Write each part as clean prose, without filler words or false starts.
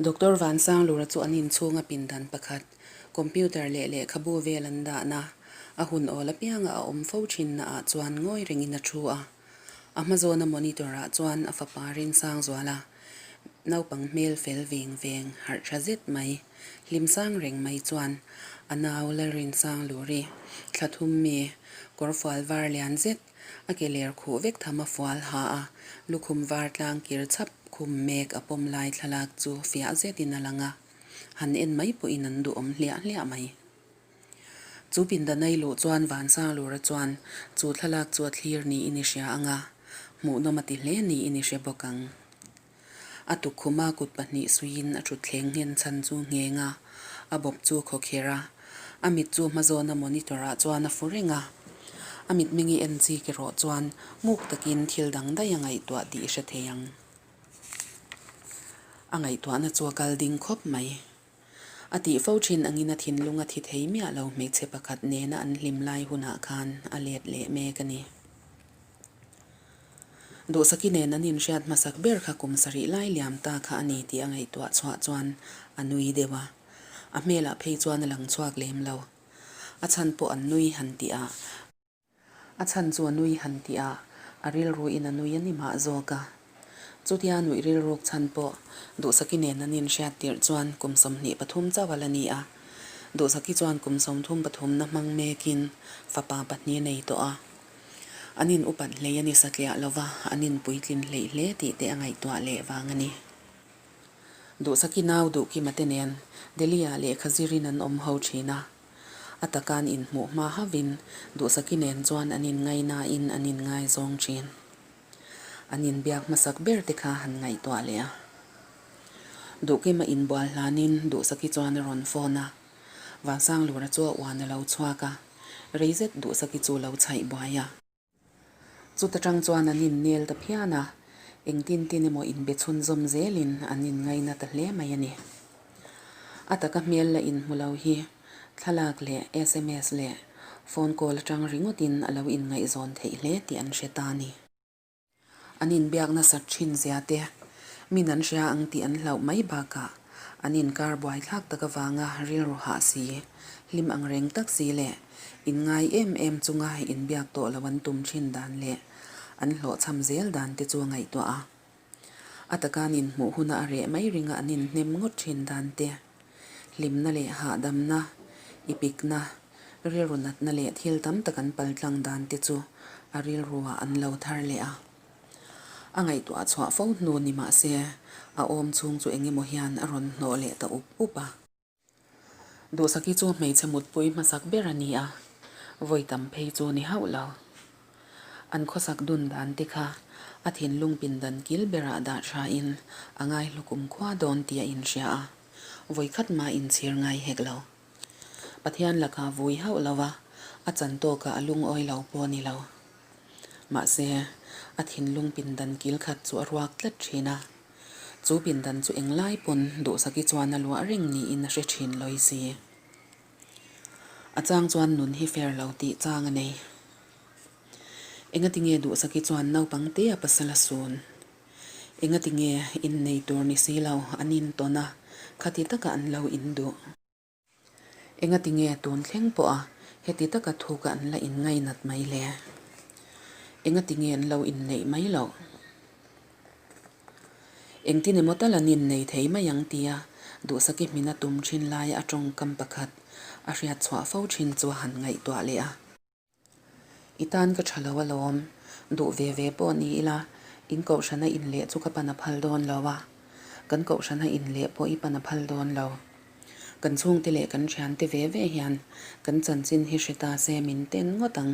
Doctor Vansanglura chu an inchhunga pindan pakhat, computer leh lehkhabu vel an dahna, a hun awl apianga a awm fo thinna ah chuan ngawi rengin a thu a. A hmazawna monitor ah chuan a fapa Rinsangzuala naupang hmel fel veng veng harh tha zet mai, hlim sang reng mai chuan a nau Lalrinsangluri thla thum mi kawrfual var lian zet A ke ler khuh vek tham a fual ha a, lukhum var tlang kir chhap khum mek a pawm lai thlalak chu fiah zetin a lang a, han en mai pawhin an duhawm hliah hliah mai. Chu pindanai luh chuan Vansanglura chuan chu thlalak chu a thlir niin i hria ang a, hmuhnawm a ti hle niin i hre bawk ang. A tukkhuma kut pahnih suiin a thutthleng nghen chhan chu ngheng a, a bawp chu khawkherh a. A mit chu hmazawna monitor ah chuan a fu reng a. A mitmeng i en chik erawh chuan muk takin thil dang daih a ngaihtuah tih i hre thei ang. A ngaihtuahna chu a kal ding khawp mai. A tih fo thin angin a thinlung a thi thei miah lo hmeichhe pakhat nena an hlim lai hunah khan a let leh mek a ni. Duhsaki nen an inhriat hmasak ber kha kum sarih lai liam ta kha a ni tih a ngaihtuah chhuah chuan a nui deuh a. A hmelah phei chuan a lang chhuak lem lo. A chhan pawh an nui han tih a. A chhan chu a nui han tih a, a rilruin a nui a ni mah zawk a. Chutia nuih rilruk chhan pawh Duhsaki nen an inhriat tirh chuan kum 23 chauh a la ni a. Duhsaki chuan kum 33 na hmang mekin fapa pahnih a nei tawh a. An in upat hlei a ni satliah lo va, an in puitlin hleih hle tih te a ngaihtuah leh vang a ni. Duhsaki nau Duhkima te nen Delhi-ah lehkha zirin an awm ho thin a. A taka an inhmuh hma hauhin Duhsaki nen chuan an inngainain an inngaizawng thin. An inbiak hmasak ber te kha han ngaihtuah leh a. Duhkima inbual hlanin Duhsaki chuan a rawn phone a. Vansanglura chu a uan a lo chhuak a, rei zet Duhsaki chu lo chhaih buai a. Chuta tang chuan an innel ta phian a, engtin tin emaw inbe chhunzawm zelin an inngaina ta hle mai a ni. A taka hmel la inhmu lo hi thlalak leh sms leh phone call atang ringawtin a lo inngaihzawn theih hle tih an hre ta a ni. An inbiak nasat thin zia te, min an hria ang tih an hlauh mai bakah an inkar buaithlak tak avanga rilru hah si, hlim ang reng tak si leh inngai em em chunga inbiak tawh lo an tum thin dan leh an hlawhchham zel dan te chu a ngaihtuah a. A taka an inhmuh huna a reh mai ringa an inhnem ngawt thin dan te, hlimna leh hahdamna, ipikna, rilru natna leh thil tam tak an paltlang dan te chu a rilruah an lo thar leh a. A ngaihtuah chhuah fo hnu ni mah se, a awm chhung chu eng emaw hian a rawn hnawh leh ta up up a. Duhsaki chu hmeichhe mutpui hmasak ber a ni a, vawi tam phei chu ni hauh lo. An khawsak dun dan te kha a thinlung pindan kil berah dah thain a ngaihlu kumkhua dawn tih a inhria a, vawi khat mah inchhir ngai hek lo. Pathian lakah vui hauh lo va, a chan tawkah a lungawi lo pawh a ni lo. Mahse, a thinlung pindan kil khat chu a ruak tlat thin a. Chu pindan chu englai pawn Duhsaki chuan a luah reng niin a hre thin lawi si. A chang chuan nun hi fair lo tih chang a nei. Engatinge Duhsaki chuan naupang te a pasal a sun? Engatinge innei tur ni si lo an intawn a, khati taka an lo induh? Engatinge tun thleng pawh a heti taka thuka an la inngainat mai le? Engatinge an lo inneih mai loh? Engtin emaw tal an innei thei mai ang tia Duhsaki hmina tum thin laia a tawngkam pakhat a hriat chhuah fo thin chu a han ngaihtuah leh a. I tan ka tha lo alawm, duh ve ve pawh ni ila in kohhrana inleh chu ka pan a phal dawn lo a, kan kohhrana inleh pawh i pan a phal dawn lo. Kan chhungte leh kan thiante ve ve hian kan chanchin hi hre ta se min ten ngawt ang.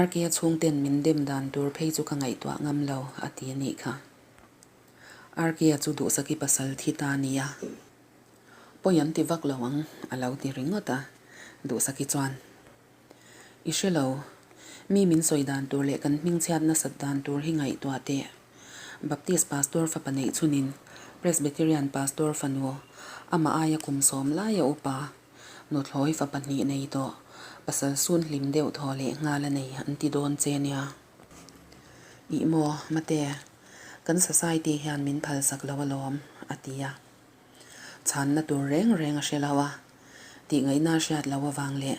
RK-a chhungten min dem dan tur phei chu ka ngaihtuah ngam lo, a ti a nih kha. RK-a chu Duhsaki pasal thi ta a ni a. Pawi an ti vak lo ang, a lo ti ringawt a, Duhsaki chuan. I hre lo. Mi min sawi dan tur leh kan hmingchhiat nasat dan tur hi ngaihtuah teh. Baptist pastor fapa neih chhunin Presbyterian pastor fanu, amah aia kum sawm laia upa, Nuthlawi fa pahnih nei tawh, pasal sun hlim deuh thaw leh nghal a nei an ti dawn che nia. Ih maw, mate, kan society hian min phalsak lo alawm, a ti a. Chhanna tur reng reng a hre lo a, Tihngaihna a hriat loh avang leh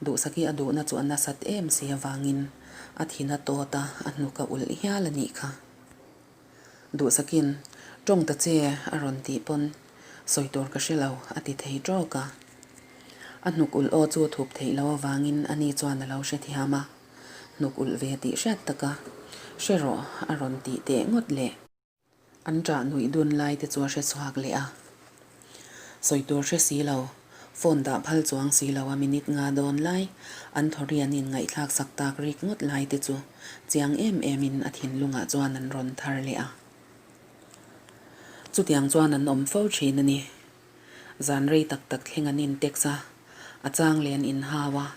Duhsaki a duhna chu a nasat em si avangin a thin a tawt a, a hnuk a ulh hial a nih kha. Duhsakin, Tawng ta che a rawn tih pawn sawi tur ka hre lo a ti thei tawk a. A hnuk ulh aw chu thup theih loh avangin ani chuan a lo hrethiam a, hnuk ulh ve tih hriat taka hre rawh a rawn tih teh ngawt leh. An ṭah nuih dun lai te chu a hre chhuak leh a. Sawi tur hre si lo, phone dah phal chuang si lo a minute nga dawn lai an thawri an inngaihthlak sak tak rik ngawt lai te chu chiang em em in a thinlungah chuan an rawn thar leh a. Chutiang chuan an awm fo ṭhin a ni. Zan rei tak tak thleng an intex a, a chang leh an inhau a.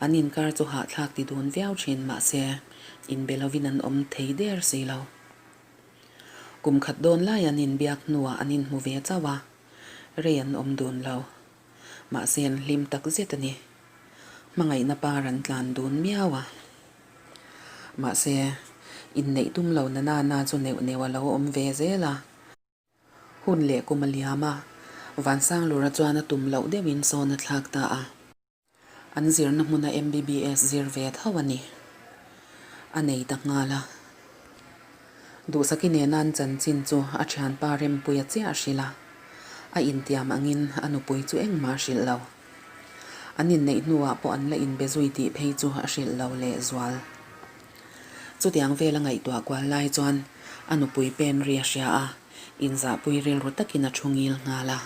An inkar chu hahthlak ti dun viau ṭhin mahse inbe lovin an awm thei der si lo. Kum khat dawn lai an inbiak hnuah an inhmu ve chauh a, rei an awm dun lo. Mahse an hlim tak zet a ni. Hmangaihna par an tlan dun miau a. Mahse, inneih tum lo na na na chu neuh neuh a lo awm ve zel a. Hun leh kum a liam a, Vansanglura chuan a tum loh deuhin sawn a thlak ta a. An zirna hmuna MBBS zir ve tho a ni. A nei ta nghal a. Duhsaki nena an chanchin chu a thianpa Rempuia chiah a hrilh a. A intiam angin a nupui chu engmah a hrilh lo. An inneih hnuah pawh an la inbe zui tih phei chu a hrilh lo lehzual. Chutiang vel a ngaihtuah kual lai chuan a nupui pen ri a hria a, inzahpui rilru takin a thu ngil nghal a.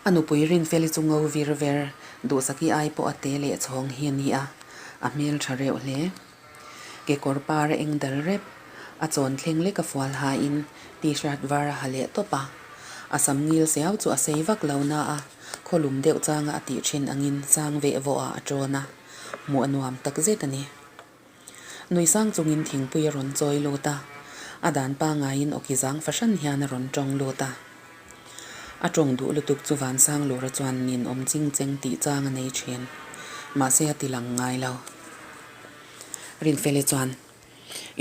A nupui Rinfeli chu ngo vir ver, Duhsaki ai pawh a te leh chhawng hi a ni a, a hmel tha reuh hle. Kekawr par a eng dal rep, a chawn thleng lek a fual hain T-shirt var a ha leh tawp a. A sam ngil siau chu a sei vak lo na a, khawlum deuh changa a tih thin angin sang veh vawh ah a tawn a, hmuh a nuam tak zet a ni. Nui sang chungin thingpui a rawn chawi lut a, a dan pangaiin awki zang fahran hian a rawn tawng lut a. A tawng duh lutuk chu Vansang Lura chuan nin awm ching cheng tih chang a nei thin. Mahse a ti lang ngai lo. Rinfeli chuan,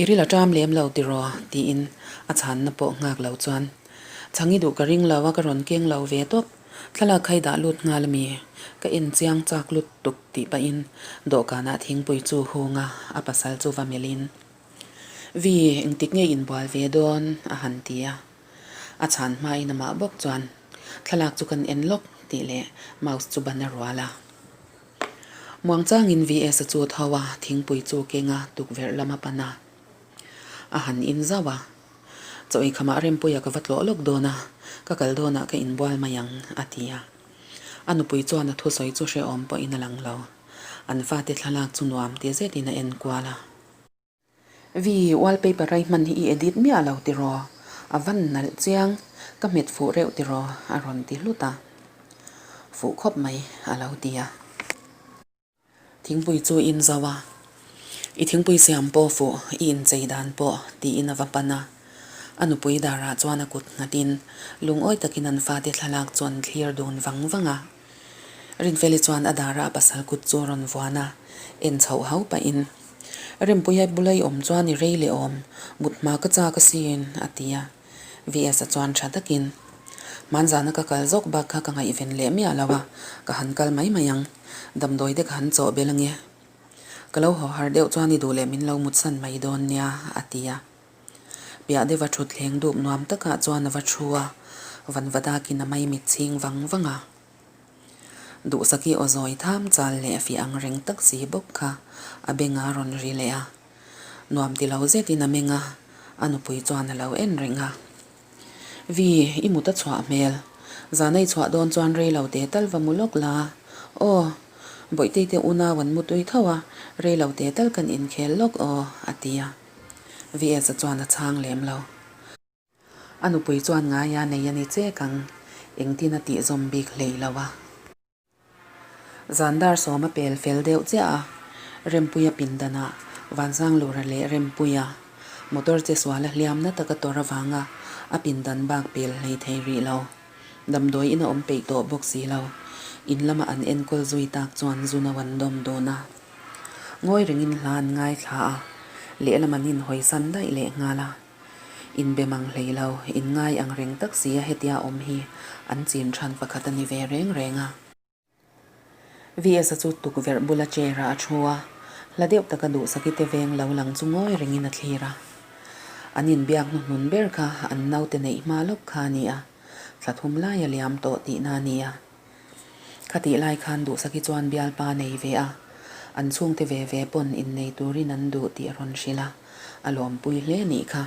I ril a ṭam lem lo tiraw? tiin a chhanna pawh nghak lo chuan, Chhangi duh ka ring lo a, ka rawn keng lo ve tawp. Thlalak khai dah lut nghal a mi? Ka en chiang chak lut tuk tih pahin dawhkanah thingpui chu hung a, a pasal chu va melhin, Vi, engtik nge inbual ve dawn? a han ti a. A chhan hmain amah bawk chuan, Thlalak chu kan en lawk tih leh mouse chu ban a rual a. Muangchangin VS-a chu tho a, thingpui chu keng a, tukverh lam a pan a. A han in zauh a. Chaw ei khamah Rempuia ka va tlawh lawk dawn a, ka kal dawnah ka inbual mai ang, a ti a. A nupui chuan a thusawi chu hrehawm pawhin a lang lo. An fate thlalak chu nuam ti zetin a en kual a. Vi, wallpaper ai hman hi i edit miah lo tiraw? A van nalh chiang, ka hmet fuh reuh tiraw? a rawn ti hlut a. Fuh khawp mai, a lo ti a. Thingpui chu in zo a, I thingpui siam pawh fuh, i inchei dan pawh, tiin a va pan a. A nupui darah chuan a kut nghatin lungawi takin an fate thlalak chu an thlir dun vang vang a. Rinfeli chuan a darah a pasal kut chu a rawn vuan a, en chhoh hau pahin, Rempuia bula i awm chuan i rei leh awm, mut hma ka chak asin, a ti a. VS-a chuan tha takin, Hmanzana ka kal zawk bak kha ka ngaihven leh miah lo a, ka han kal mai mai ang. Damdawi te ka han chawh bel ange. Ka lo haw har deuh chuan i duh leh min lo mutsan mai dawn nia, a ti a. Piah deuha thutthleng dup nuam takah chuan a va thu a, vanva dakin a maimit chhing vang vang a. Duhsaki aw zawi tham chal leh fiah ang reng tak si bawk kha a benga rawn ri leh a. Nuam ti lo zetin a meng a, a nupui chuan a lo en reng a. Vi, i mut a chhuah hmel. Zan a i chhuah dawn chuan rei lo te tal va mu lawk la. Aw, Bawihtei te unau an mu tui tho a, rei lo te tal kan inkhel lawk aw, a ti a. VS-a chuan a chhang lem lo. A nupui chuan ngaia nei a ni chek ang, engtin a tih zawm bik hlei lo a. Zan dar sawm a pel fel deuh chiah a, Rempuia pindanah Vansanglura leh Rempuia motor che sual a hliam na taka tawr avanga a pindan bak pel hlei thei rih lo. Damdawi in a awm peih tawh bawk si lo. In lama an enkawl zui tak chuan zu no an dawm dun a. Ngawi rengin hla an ngaithla a, lehlam an inhawisan daih leh nghal a. Inbe mang hlei lo, inngai ang reng tak sia hetia awm hi an chin than pakhat a ni ve reng reng a. VS-a chu tukverh bula chair-ah a thu a, hla deuh taka duhsaki te veng lo lang chu ngawi rengin a thlir a. An inbiak hnuhnun ber kha an naute neih hma lawk kha a ni a, thla thum lai a liam tawh tihna a ni a. Khatih lai khan duhsaki chuan bialpa nei ve a, an chhungte ve ve pawn innei turin an duh tih a rawn hrilh a, a lawmpui hle nih kha.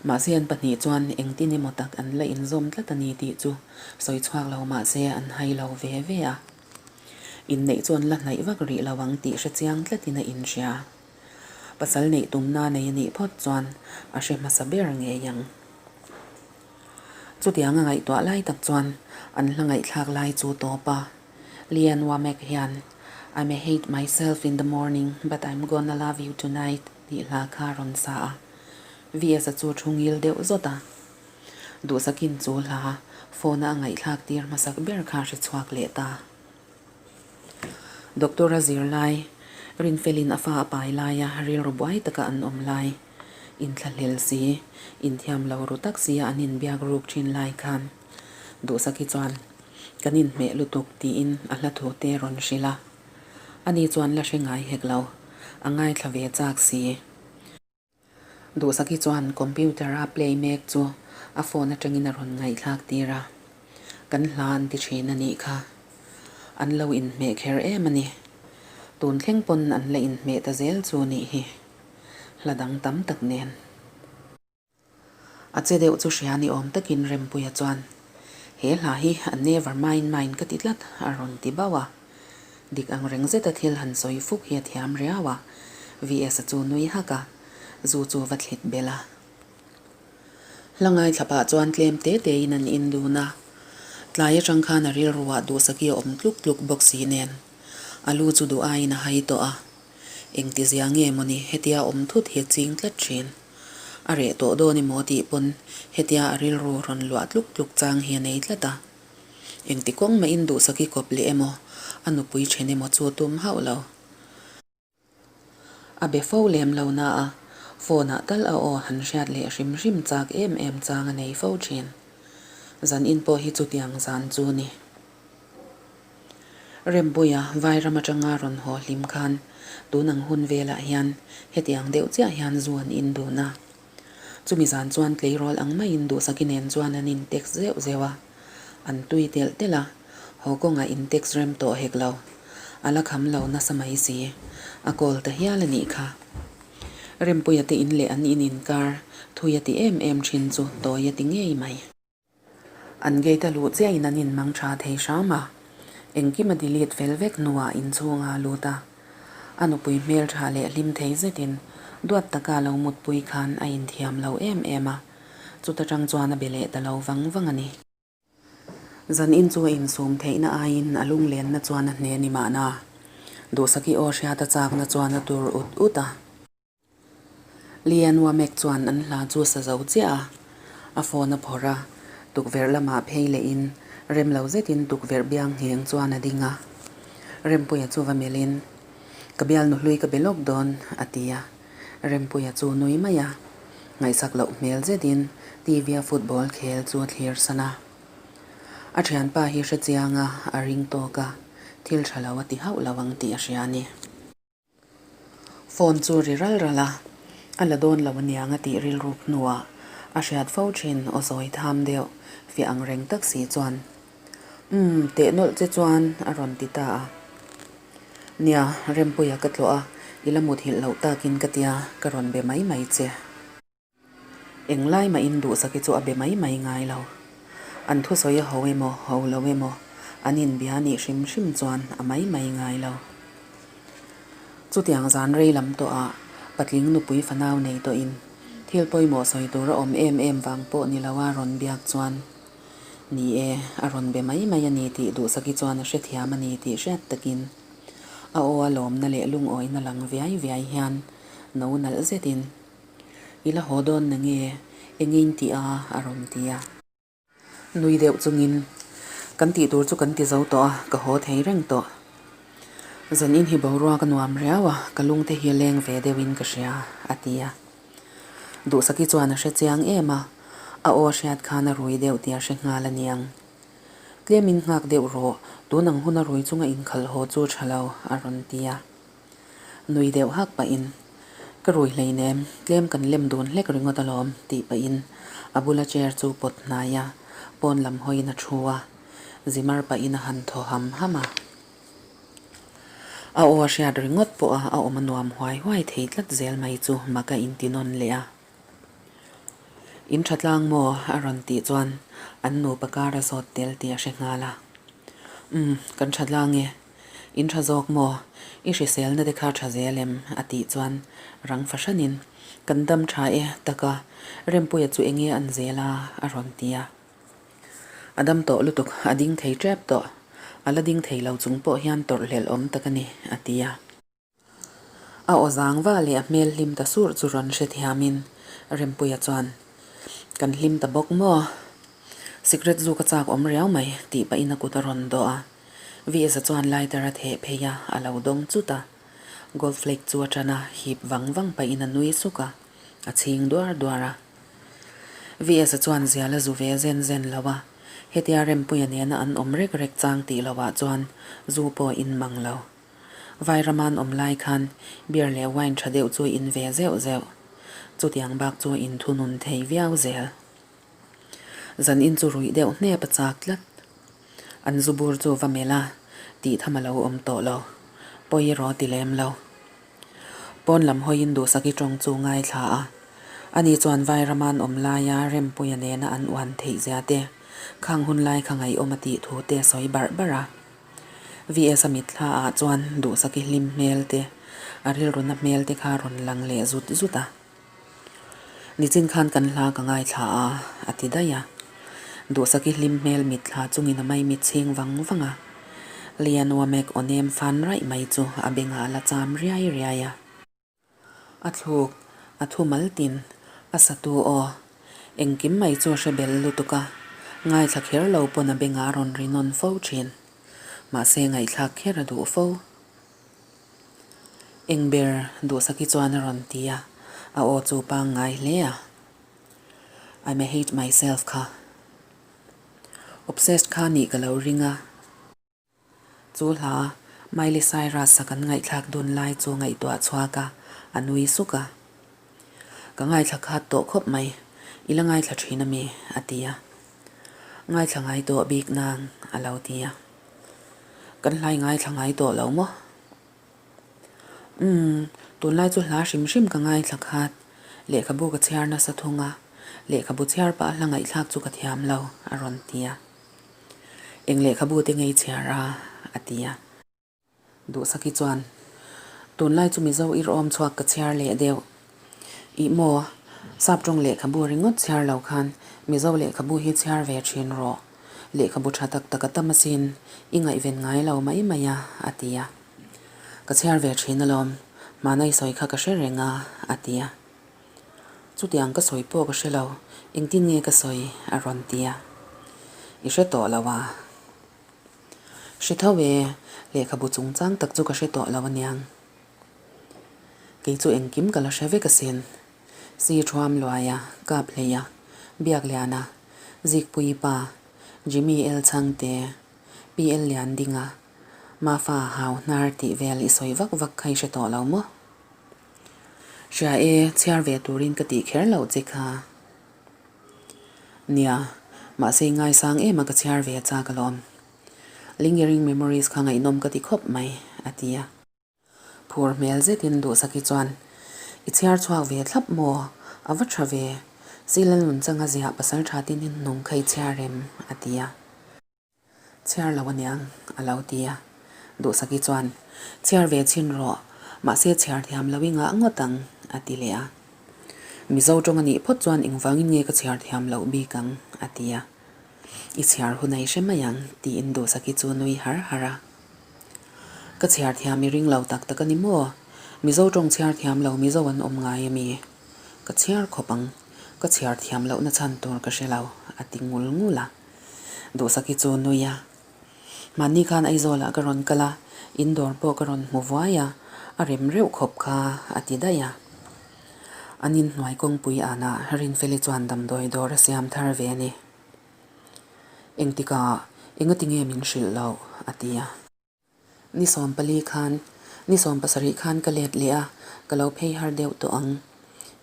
Mahse an pahnih chuan engtin emaw tak an la inzawm tlat a ni tih chu sawi chhuak lo mahse an hai lo ve ve a. Inneih chu an la hnaih vak rih lo ang tih hre chiang tlatin a inhria. Pasal neih tumna nei a nih phawt chuan a hre hmasa ber ngei ang. Chutiang a ngaihtuah lai tak chuan an hla ngaihthlak lai chu tawp a. Leanne Womack hian I may hate myself in the morning but I'm gonna love you tonight tih hla kha a rawn sa a. VS-a chu thu ngil deuh zawt a. Duhsakin chu hla phone-a a ngaihthlak tir hmasak ber kha a hre chhuak leh ta. Doctor-a zirlai, Rinfelin a fa a pai laia rilru buai taka an awm lai, inthlahlel si, inthiam lo ru tak sia an inbiak ruk thin lai khan Duhsaki chuan, Kan inhmeh lutuk tiin a hla thu te rawn hrilh a. Ani chuan la hre ngai hek lo, a ngaithla ve chak si. Duhsaki chuan computer a play mek chu a phone atangin a rawn ngaihthlak tir a, kan hla an ti thin a nih kha. An lo inhmeh kher em a ni. Tun thleng pawn an la inhmeh ta zel chu nih hi. Hla dang tam tak nen. A che deuh chu hria ni awm takin Rempuia chuan, He hla hi a never mind mine ka ti tlat a rawn ti bauh a. Dik ang reng zeta thil han sawi fuk hi a thiam riau a, VS-a chu nui hak a, zu chu va thlit belh a. Hla ngaithla pah chuan tlem te tein an in dun a, tlai atang khan a rilruah duhsaki a awm tluk tluk bawk si nen, a lu chu duh aiin a hai tawh a. Engtizia nge mawni hetia awm thut hi a ching tlat thin. A reh tawh dawn emaw tih pawn hetia a rilru rawn luah tluk tluk chang hi a nei tlat a. Engti kawng mahin duhsaki kawp leh emaw, a nupui then emaw chu tum hauh lo. A be fo lem lo na a, phone ah tal a aw han hriat leh hrim hrim chak em em chang a nei fo thin. Zan in pawh hi chutiang zan chu ni. Rempuia Vairam atanga rawn haw hlim khan tun ang hun velah hian hetiang deuh chiah hian zu an in dun a. Chumi zan chuan tleirawl ang maiin Duhsaki nen chuan an in text zeuh zeuh a, an tui telh telh a, haw kawngah in text rem tawh hek lo. A la kham lo nasa mai si. A call ta hial a nih kha. Rempuia te in leh an in inkar thui a ti em em thin chu tawi a ti ngei mai. An gate a luh chiahin an inmang tha thei hram a, engkim a delete fel vek hnuah inchhungah a lut a. A nupui hmel tha leh hlim thei zetin duat taka lo mutpui khan a inthiam lo em em a, chuta tang chuan a be leh ta lo vang vang a ni. Zanin chu a insum theihna aiin a lunglenna chuan a hne ni mahna, Duhsaki aw hriata chakna chuan a tur ut ut a. Lian Wamek chuan an hla chu sa zo chiah a, a phone a phawrh a, tukverh lamah phei lehin rem lo zetin tukverh biang ngheng chuan a ding a. Rempuia chu va melhin, Ka bialnu hlui ka be lawk dawn, a ti a. Rempuia chu nui mai a, ngaihsak loh hmel zetin TV a football khel chu a thlir san a. A thianpa hi hre chiang a, a ring tawk a, thil tha lo a ti hauh lo ang tih a hria a ni. Phone chu ri ral ral a, a la dawn lo aniang a tih rilruk hnuah a hriat fo thin aw zawi tham deuh fiah ang reng tak si chuan Umm teh nawlh che chuan a rawn ti ta a. Nia, Rempuia ka tlawh a, i la muthilh loh takin ka tia ka rawn be mai mai che. Englai mahin duhsaki chu a be mai mai ngai lo. An thusawi a ho emaw, ho lo emaw, an inbia nih hrim hrim chuan a mai mai ngai lo. Chutiang zan rei lam tawhah patling nupui fanau nei tawhin thil pawimawh sawi tur a awm em em vang pawh ni loa rawn biak chuan, Ni e, a rawn be mai mai a ni tih duhsaki chuan a hrethiam a ni tih hriat takin a aw a lawmna leh lungawina lang viai viai hian no nalh zetin, I la haw dawn na nge? Engin tih a? a rawn ti a. Nui deuh chungin, Kan tih tur chu kan ti zo tawh a, ka haw thei reng tawh. Zan in hi boruak a nuam riau a, ka lungte hi a leng ve deuhin ka hria, a ti a. Duhsaki chuan a hre chiang em a, a aw hriat khan a rui deuh tih a hre nghal a niang. Tlemin nghak deuh rawh, tun ang huna rui chunga inkhalh haw chu tha lo, a rawn ti a. Nui deuh hak pahin, Ka rui hleinem, tlem kan lem dun hlek ringawt alawm, tih pahin a bula chair chu pawt hnai a, pawn lam hawiin a thu a, zimar pahin a han thaw ham ham a. A aw a hriat ringawt pawha a awm a nuam huai huai thei tlat zel mai chu mak a inti nawn leh a. In tha tlang maw? a rawn tih chuan an nupa kar a zawt tel tih a hre nghal a. Umm, kan tha tlang e. In tha zawk maw? I hriselna te kha tha zel em? a tih chuan rang fahranin, Kan dam tha e, taka Rempuia chu enge an zel a? a rawn ti a. A dam tawh lutuk, a ding thei tep tawh. A la ding thei lo chung pawh hian tawrhhlelh awm tak a ni, a ti a. A aw zang va leh a hmel hlim ta surh chu rawn hrethiamin Rempuia chuan, Kan hlim ta bawk maw? Sikret zu ka chak awm riau mai, tih pahin a kut a rawn dawh a. VS-a chuan lighter a theh phei a, a lo dawng chut a. Gold flake chu a ṭan a, hip vang vang pahin a nui suk a, a chhing duar duar a. VS-a chuan zial a zu ve zen zen lo a, hetia Rempuia nena an awm rek rek chang tih lohah chuan zu pawh a in mang lo. Vairama'n awm lai khan beer leh wine tha deuh chu in ve zeuh zeuh. Chutiang bak chu in thunun thei viau zel. Zan in chu ruih deuh hnep a chak tlat. An zu bur chu va melh a, tih tham a lo awm tawh lo. Pawi erawh ti lem lo. Pawn lam hawiin duhsaki tawng chu ngaithla a. Ani chuan Vairama'n awm laia Rempuia nena an uan theih zia te, khang hun lai kha ngaihawm a tih thu te sawi barh barh a. VS a mitthla ah chuan duhsaki hlim hmel te, a rilruna hmel te kha rawn lang leh zut zut a. Nichin khan kan hla ka ngaithla a, a ti daih a. Duhsaki hlim hmel mitthla chungin a maimit chhing vang vang a. Lian Uamek aw nem fan raih mai chu a bengah a la cham riai riai a. A thluk, a thu mal tin, a satu aw. Engkim mai chu a hre bel lutuk a, ngaithla kher lo pawn a bengah a rawn ri nawn fo thin. Mahse ngaihthlak kher a duh fo. Eng ber Duhsaki chuan a rawn ti a, a aw chu pangngai hle a. I may hate myself kha. Obsessed kha nih ka lo ring a. Chu hla Miley Cyrus-a kan ngaihthlak dun lai chu ngaihtuah chhuak a, a nui suk a. Ka ngaithla khat tawh khawp mai, i la ngaithla thin a mi? a ti a. Ngaithla ngai tawh bik nang, a lo ti a. Kan hlai ngaithla ngai tawh lo maw? Umm, tunlai chu hla hrim hrim ka ngaithla khat. Lehkhabu ka chhiar nasa thung a, lehkhabu chhiar pah a hla ngaihthlak chu ka thiam lo, a rawn ti a. Eng lehkhabu te ngei chhiar a? a ti a. Duhsaki chuan, Tunlai chu Mizo irawm chhuak ka chhiar leh deuh. Ih maw, Sap tawng lehkhabu ringawt chhiar lo khan Mizo lehkhabu hi chhiar ve thin rawh. Lehkhabu tha tak tak a tam asin, i ngaihven ngai lo mai mai a, a ti a. Ka chhiar ve thin alawm, hmana i sawi kha ka hre reng a, a ti a. Chutiang ka sawi pawh ka hre lo, engtin nge ka sawi? a rawn ti a. I hre tawh lo a? Hre tho e, lehkhabu chungchang tak chu ka hre tawh lo aniang. Kei chu engkim ka la hre vek asin. Si Thuam Luaia, Kap Hleia, Biak Liana, Zikpuii pa, Jimmy El Chhangte, PL Liandinga, Mafa Hau Hnar tih vel i sawi vak vak kha i hre tawh lo maw? Hria e, chhiar ve turin ka tih kher loh che kha. Nia, mahse i ngaisang em a ka chhiar ve chak alawm. Lingering Memories kha ngaihnawm ka ti khawp mai, a ti a. Phur hmel zetin Duhsaki chuan, I chhiar chhuak ve thlap maw? A va tha ve. Sila Nunchanga ziah pasal tha tin hi hnung kha i chhiar em? a ti a. Chhiar lo aniang, a lo ti a. Duhsaki chuan, Chhiar ve chhin rawh, mahse chhiar thiam lo i ngah ngawt ang, a ti leh a. Mizo tawng a nih phawt chuan engvangin nge ka chhiar thiam loh bik ang, a ti a. I chhiar hun a i hre mai ang, tiin Duhsaki chu nui har har a. Ka chhiar thiam i ring lo tak tak a ni maw? Mizo tawng chhiar thiam lo Mizo an awm ngai a mi? Ka chhiar khawp ang, ka chhiar thiam lohna chhan tur ka hre lo, a ti ngul ngul a. Duhsaki chu nui a. Mahni khan Aizawlah ka rawn kal a, in dawr pawh ka rawn hmu vuai a, a rem reuh khawp kha a ti daih a. An inhnuai kawngpui anah Rinfeli chuan damdawi dawr a siam thar ve a ni. Engtikah engati nge min hrilh loh? a ti a. Ni 14 khan, ni 17 khan ka let leh a, ka lo phei har deuh tawh ang.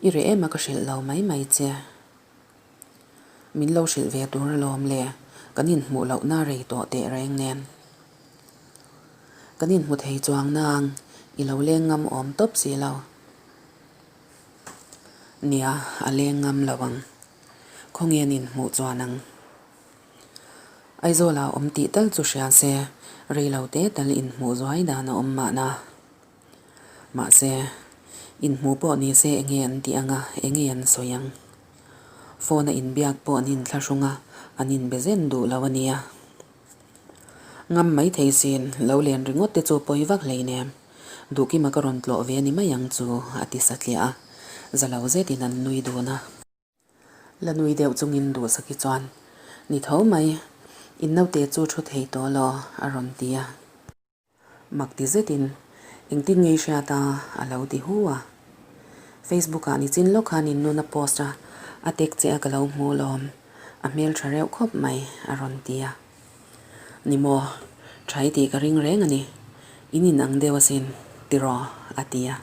I reh em a ka hrilh lo mai mai che. Min lo hrilh ve tur alawm le, kan inhmuh lohna rei tawh teh reng nen. Kan inhmu thei chuang nang, i lo leng ngam awm tawp si lo. Nia, a leng ngam lo ang. Khawnge an inhmuh chuan ang. Aizawla awm tih tal chu hria se, rei lo te tal inhmuh zuai dan a awm mahna. Mahse, inhmuh pawh ni se enge an tih ang a, enge an sawi ang? Phone a inbiak pawh an inthlahrung a, an inbe zen duh lo a nia. Ngam mai thei sin, lo len ringawt te chu pawi vak hleinem. Duhkima ka rawn tlawh ve a ni mai ang chu, a ti satliah a. Za lo zetin an nui dun a. La nui deuh chungin Duhsaki chuan, Ni tho mai, in naute chu thu thei tawh law, a rawn ti a. Mak ti zetin, Engtin nge i hriat a? a lo ti hu a. Facebook ah nichin lawk khan in nun a post a, a tek che a ka lo hmu lawm, a hmel tha reuh khawp mai, a rawn ti a. Ni maw, tha i tih ka ring reng a ni, in in ang deuh asin, tiraw? a ti a.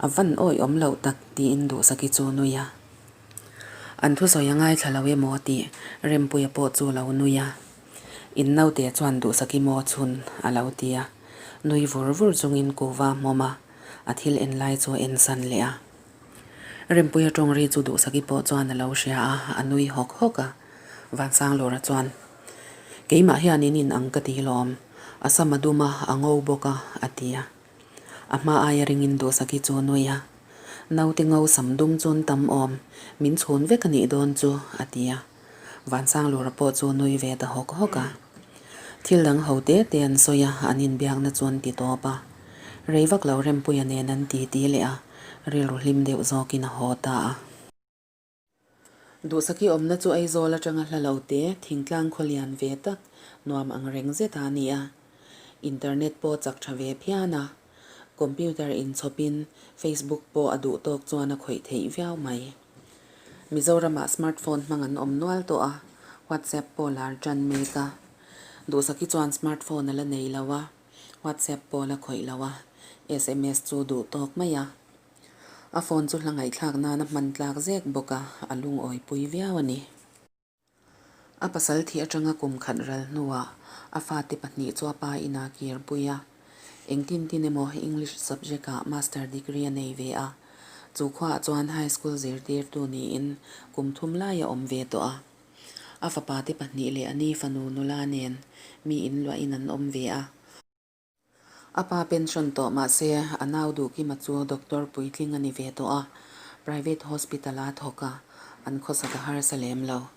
A van awih awm loh tak tiin Duhsaki chu nui a. An thusawi a ngaithla lo emaw tih Rempuia pawh chu lo nui a. In naute chuan Duhsaki maw chhun a lo ti a, nui vur vur chungin kuva hmawm a, a thil en lai chu a en san leh a. Rempuia tawng ri chu Duhsaki pawh chuan a lo hria a, a nui hawk hawk a. Vansanglura chuan, Keimah hian in in ang ka ti lawm, a sam a dum a, a ngo bawk a, a ti a. A hma aia ringin Duhsaki chu a nui a, Naute ngo sam dum chu an tam awm, min chhun vek a nih dawn chu, a ti a. Vansanglura pawh chu nui ve ta hawk hawk a. Thil dang ho te te an sawi a, an inbiakna chu an ti tawp a. Rei vak lo Rempuia nen an ti ti leh a, rilru hlim deuh zawkin a haw ta a. Duhsaki awmna chu Aizawl atanga hla lo te, thingtlang khaw lian ve tak, nuam ang reng zet a ni a. Internet pawh chak tha ve phian a. Computer inchhawpin Facebook pawh a duh tawk chuan a khawih theih viau mai. Mizoramah smartphone hmang an awm nual tawh a, WhatsApp pawh lar tan mek a. Duhsaki chuan smartphone a la nei lo a, WhatsApp pawh a la khawih lo a, sms chu duh tawk mai a. A phone chu hla ngaihthlak nan a hman tlak zek bawk a, a lungawipui viau a ni. A pasal thih atanga kum khat ral hnuah a fate pahnih chu a pa inah kir pui a. Engtin tin emaw English subject ah master degree a nei ve a. Chu khuaah chuan high school zirtirtu niin kum thum lai a awm ve tawh a. A fapa te pahnih leh a ni fanu nula nen mi inluahin an awm ve a. A pa pension tawh mahse a nau Duhkima chu doctor puitling a ni ve tawh a, private hospital a thawk a, an khawsak a harsa lem lo.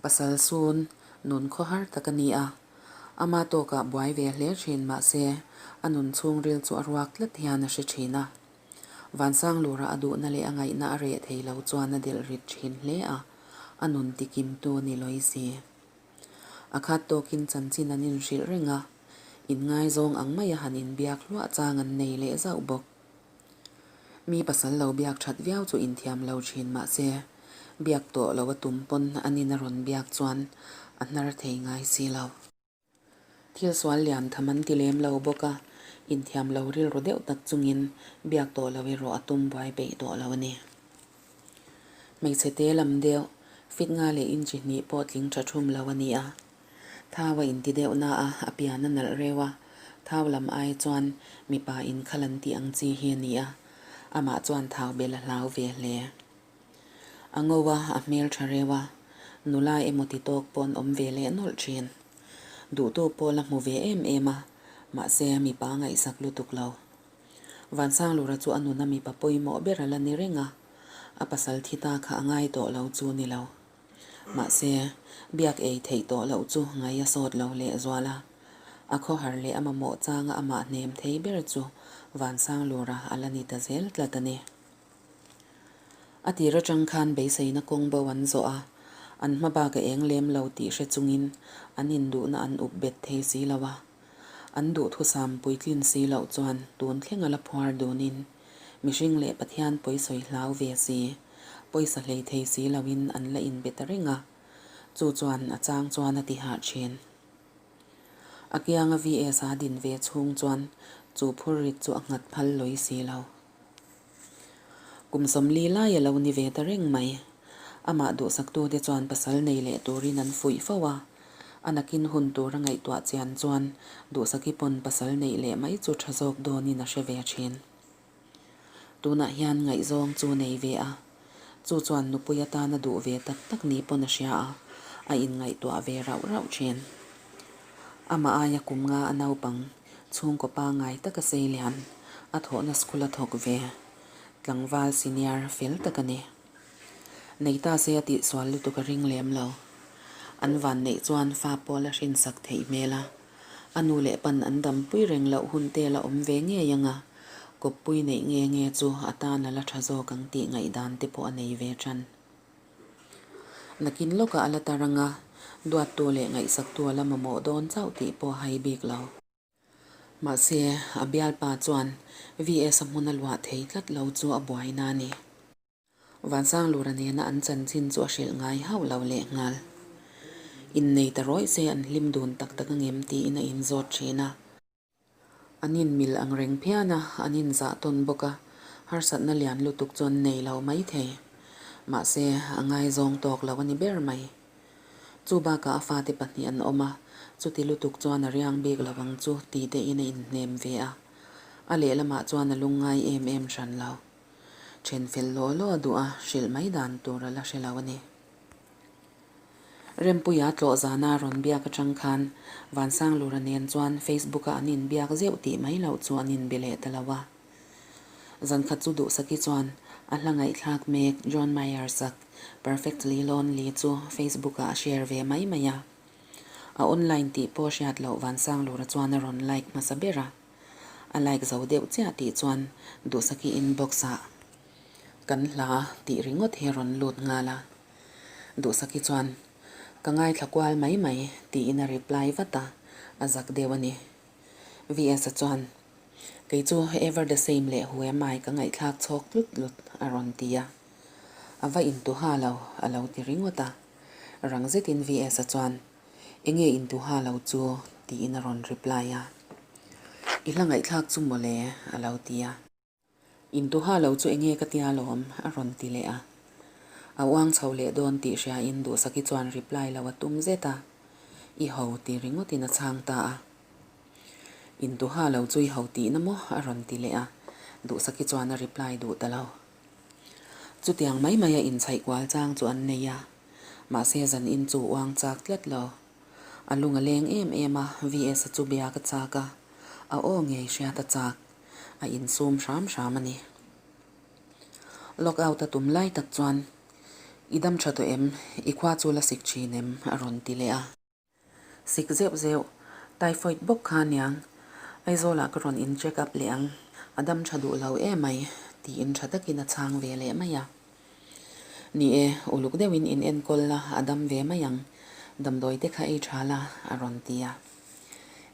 Pasal sun nun khawhar tak a ni a, ama tawkah buai ve hle thin mahse a nun chhungril chu a ruak tlat hian a hre thin a. Vansanglura a duhna leh a ngaihna a reh thei lo chuan a delh rit thin hle a, a nun tikimtu a ni lawi si. A khat tawkin chanchin an inhrilh reng a, inngaizawng ang maia han inbiak hluah chang an nei leh zauh bawk. Mi pasal lo biak that viau chu inthiam lo thin mah se, biak tawh lo a tum pawn an in a rawn biak chuan a hnar thei ngai si lo. Thil sual lian tham an ti lem lo bawk a, inthiam lo rilru deuh tak chungin biak tawh lo erawh a tum buai peih tawh lo a ni. Hmeichhe te lam deuh, fit nga leh inchi hnih pawh tling tha thum lo a ni a. Thau a inti deuh na a, a pian a nalh reuh a, thau lam ai chuan mipa inkhal an tih ang chi hi a ni a, amah chuan thau bel a hlau ve hle. A ngo a, a hmel tha reuh a, nula emaw ti tawk pawh an awm ve leh nawlh thin. Duhtu pawh la hmu ve em em a, mahse mipa ngaihsak lutuk lo. Vansanglura chu a nuna mipa pawimawh ber a la ni reng a, a pasal thi ta kha a ngai tawh lo chu ni lo. Mahse, biak ei theih tawh loh chu ngai a sawt lo lehzual a. A khawhar leh a mamawh changa amah hnem thei ber chu Vansanglura a la ni ta zel tlat a ni. A tir atang khan beiseina kawng bo an zawh a, an hma bak a eng lem lo tih hre chungin an induhna an up bet thei si lo a. An duhthusam puitlin si loh chuan tun thleng a la phuar dunin. Mihring leh Pathian pawisawi hlau ve si, pawisa hlei thei si loin an la inbe ta reng a, chu chuan a chang chuan a ti hah thin. A kianga VS a din ve chhung chuan chu phurrit chu a nghat phal lawi si lo. Kum 40 lai a lo ni ve ta reng mai. Amah duhsaktute chuan pasal nei leh turin an fuih fo a, a nakin hun tur a ngaihtuah chian chuan Duhsaki pawn pasal neih leh mai chu tha zawk dawnin a hre ve thin. Tunah hian ngaihzawng chu nei ve a, chu chuan nupui atana duh ve tak tak ni pawn a hria a, a inngaihtuah ve rauh rauh thin. Amah aia kum nga a naupang chhungkaw pangngai taka sei lian, a thawhna school a thawk ve, tlangval senior fel tak a ni. Nei ta se a tihsual lutuk a ring lem lo. An van neih chuan fa pawh la hrinsak theih hmel a, a nu leh pan an dampui reng loh hun te la awm ve ngei ang a, kawppui neih nge nge chu a tan a la tha zawk ang tih ngaihdan te pawh a nei ve tan. Nakin lawkah a la tar ang a, duattu leh ngaihsaktu a la mamawh dawn chauh tih pawh a hai bik lo. Mahse, a bialpa chuan VS a hmun a luah thei tlat lo chu a buaina a ni. Vansanglura nena an chanchin chu a hrilh ngai hauh lo lehnghal. Innei ta rawih se an hlim dun tak tak angem tiin a inzawt thin a. An inmil ang reng phian a, an inzah tawn bawk a, harsatna lian lutuk chu an nei lo maithei. Mahse, a ngaizawng tawk lo a ni ber mai. Chu bakah a fate pahnih an awm a, chuti lutuk chuan a riang bik lo ang chu ti tein a inhnem ve a. A lehlamah chuan a lungngai em em hran lo. Then fel law law a duh a, hrilh mai dan tur a la hre lo a ni. Rempuia tlawh zana rawn biak atang khan Vansanglura nen chuan Facebook-a an inbiak zeuh tih mai loh chu an inbe leh ta lo a. Zankhat chu Duhsaki chuan a hla ngaihthlak mek John Mayer sak Perfectly Lonely chu Facebook-ah a share ve mai mai a. A online tih pawh hriat loh Vansanglura chuan a rawn like hmasa ber a. A like zo deuh chiah tih chuan Duhsaki inbox-ah kan hla tih ringawt hi a rawn lut nghal a. Duhsaki chuan, Ka ngaithla kual mai mai tiin a reply vat a, a zak deuh a ni. VS-a chuan, Kei chu ever the same leh hu em ai ka ngaihthlak chhawk tlut tlut a rawn ti a. A va intuha lo a lo ti ringawt a. Rang zetin VS-a chuan, Enge intuha lo chu? tiin a rawn reply a. I hla ngaihthlak chu mawle a lo ti a. Intuha lo chu enge ka tia lawm? a rawn ti leh a. A uang chho leh dawn tih hriain Duhsaki chuan reply lo a tum zet a. I ho ti ringawtin a chhang ta a. Intuha lo chu i ho tihna maw? a rawn ti leh a. Duhsaki chuan a reply duh ta lo. Chutiang mai maia inchhaih kual chang chu an nei a. Mahse zan in chu uang chak tlat lo. A lung a leng em em a, VS-a chu bia ka chak a. A aw ngei hriat a chak. A insum hram hram a ni. Lock out a tum lai tak chuan, I dam tha tawh em? I khua chu la sik thin em? a rawn ti leh a. Sik zeuh zeuh, typhoid bawk kha aniang. Aizawlah ka rawn in check up leh ang, a dam tha duh lo emai, tiin tha takin a chhang ve leh mai a. Ni e, uluk deuhin in enkawl la, a dam ve mai ang. Damdawi te kha ei tha la, a rawn ti a.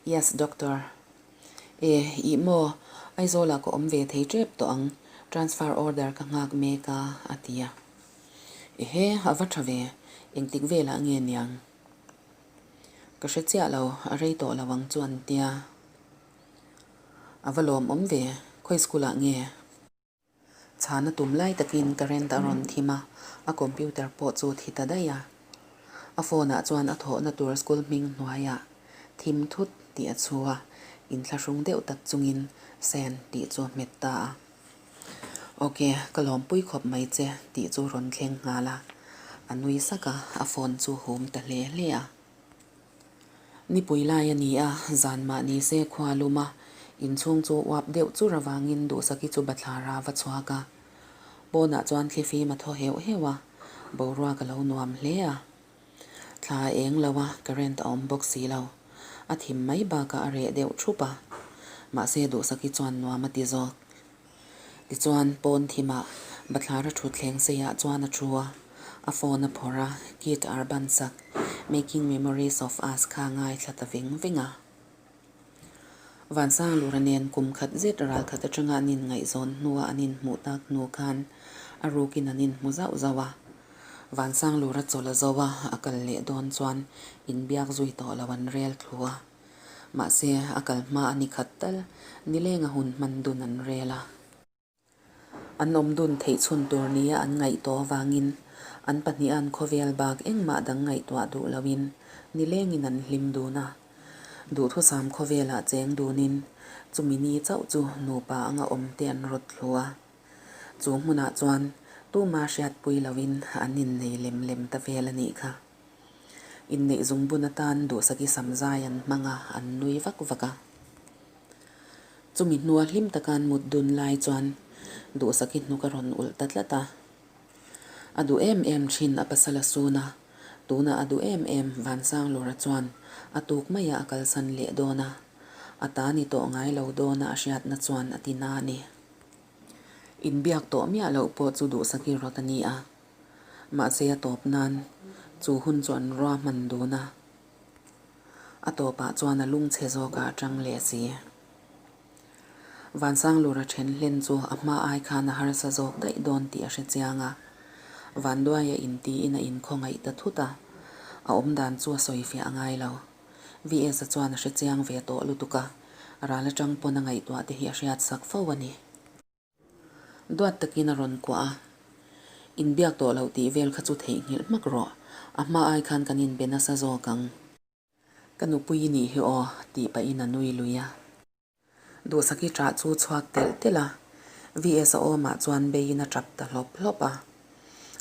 Yes, doctor. E, ih maw, Aizawlah ka awm ve thei tep tawh ang, transfer order ka nghak mek a, a ti a. Ehe, a va tha ve, engtik velah nge niang? Ka hre chiah lo, a rei tawh lo ang chu an tia. A va lawmawm ve, khawi school ah nge? Chhana tum lai takin current a rawn thim a, a computer pawh chu thi ta daih a. A phone ah chuan a thawhna tur school hming hnuaiah thim thut tih a chhu a, inthlahrung deuh tak chungin send tih chu a hmet ta a. Ok, ka lawmpui khawp mai che tih chu rawn thleng nghal a, a nui sak a, a phone chu hum ta hle hle a. Nipui lai a ni a, zan mah ni se khua lum a, inchhung chu uap deuh chur avangin Duhsaki chu bathlar a va chhuak a. Pawnah chuan thlifim a thaw heuh heuh a, boruak a lo nuam hle a. Thla a eng lo a, current a awm bawk si lo. A thim mai bakah a reh deuh thup a, mahse Duhsaki chuan nuam a ti zawk. Tichuan, pawn thimah bathlara thutthleng seiah chuan a thu a, a phone a phawrh a, Keith Urban sak Making Memories of Us kha a ngaithla ta veng veng a. Vansanglura nen kum khat zet ral khat atanga an inngaihzawn hnua an inhmuh tak hnu khan a rukin an inhmu zauh zauh a. Vansanglura chawl a zo a, a kal leh dawn chuan inbiak zui tawh lo an rel thlu a. Mahse, a kal hma a ni khat tal, nilenga hun hman dun an rel a. An awm dun theih chhun tur nia an ngaih tawh avangin an pahnihan khawvel bak engmah dang ngaihtuah duh loin nilengin an hlim dun a. Duhthusam khawvelah cheng dunin chumi ni chauh chu nupa anga awm te an rawt thlu a. Chu hmunah chuan tuma hriatpui loin an innei lem lem ta vel a nih kha. Inneih zungbun atan duhsaki samzai an hmang a, an nui vak vak a. Chumi hnua hlim taka an mut dun lai chuan Duhsaki hnuk a rawn ulh ta tlat a. A duh em em thin a pasal a sun a, tunah a duh em em Vansanglura chuan a tuk maiah a kalsan leh dawn a, a ta ni tawh ngai lo dawna a hriatna chuan a ti na a ni. Inbiak tawh miah loh pawh chu Duhsaki rawt a ni a, mahse a tawp nan chu hun chu an ruahman dun a. A tawpah chuan a lungchhe zawkah a tang leh si. Vansanglura then hlen chu a hma ai khan a harsa zawk daih dawn tih a hre chiang a. Vanduaia intiin a inkhawngaih ta thut a, a awmdan chu a sawifiah a ngai lo. VS-a chuan a hre chiang ve tawh lutuk a, ral atang pawn a ngaihtuah te hi a hriatsak fo a ni. Duat takin a rawn kuah a, Inbiak tawh loh tih vel kha chu theihnghilh hmak rawh, a hma ai khan kan inbe nasa zawk ang. Ka nupui i nih hi aw, tih pahin a nui lui a. Duhsaki ṭah chu chhuak telh telh a, VS a awmah chuan beiin a ṭap ta hlawp hlawp a.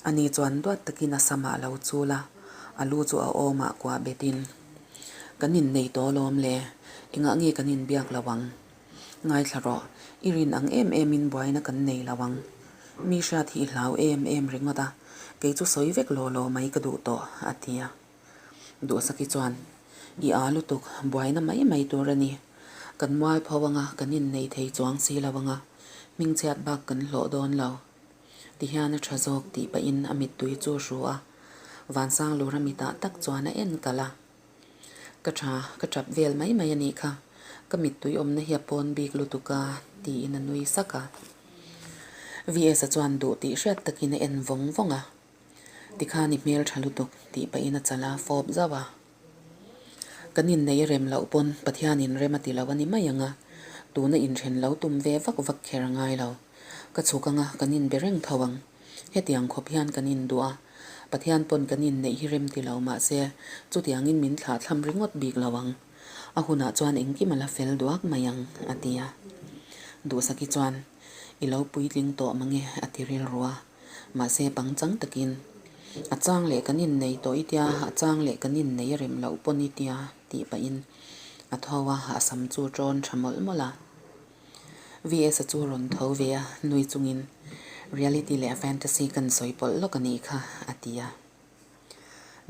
Ani chuan duat takin a samah a lo chul a, a lu chu a awmah kuah betin, Kan innei tawh alawm le, engah nge kan inbiak lo ang? Ngaithla rawh, i rin ang em em in buaina kan nei lo ang. Mi hriat hi i hlau em em ringawt a, kei chu sawi vek law law mai ka duh tawh, a ti a. Duhsaki chuan, I â lutuk, buaina mai mai tur a ni. Kan mualpho anga kan innei thei chuang si lo anga, hmingchhiat bak kan hlawh dawn lo. Tihian a tha zawk tih pahin a mittui chu a hru a, Vansanglura mitah tak chuan a en kalh a. Ka tha, ka tap vel mai mai a nih kha. Ka mittui awmna hi a pawn bik lutuk a, tiin a nui sak a. VS-a chuan duh tih hriat takin a en vawng vawng a. Tikhan i hmel tha lutuk tih pahin a chal a fawp zauh a. Kan inneih rem loh pawn Pathianin rem a ti lo a ni mai ang a, tuna inthen lo tum ve vak vak kher a ngai lo. Ka chhuk anga kan inbe reng tho ang. Hetiang khawp hian kan induh a, Pathian pawn kan inneih hi rem ti lo mahse chutiangin min thlah thlam ringawt bik lo ang. A hunah chuan engkim a la fel duak mai ang, a ti a. Duhsaki chuan, I lo puitling tawh mange, a ti rilru a. Mahse pangchang takin, A chang leh kan innei tawh i tia, a chang leh kan innei a rem loh pawn i tia, tih pahin a tho a, a sam chu ṭawn ṭha mawlh mawlh a. VS-a chu rawn tho ve a, nui chungin, Reality leh fantasy kan sawi pawlh lawk a nih kha, a ti a.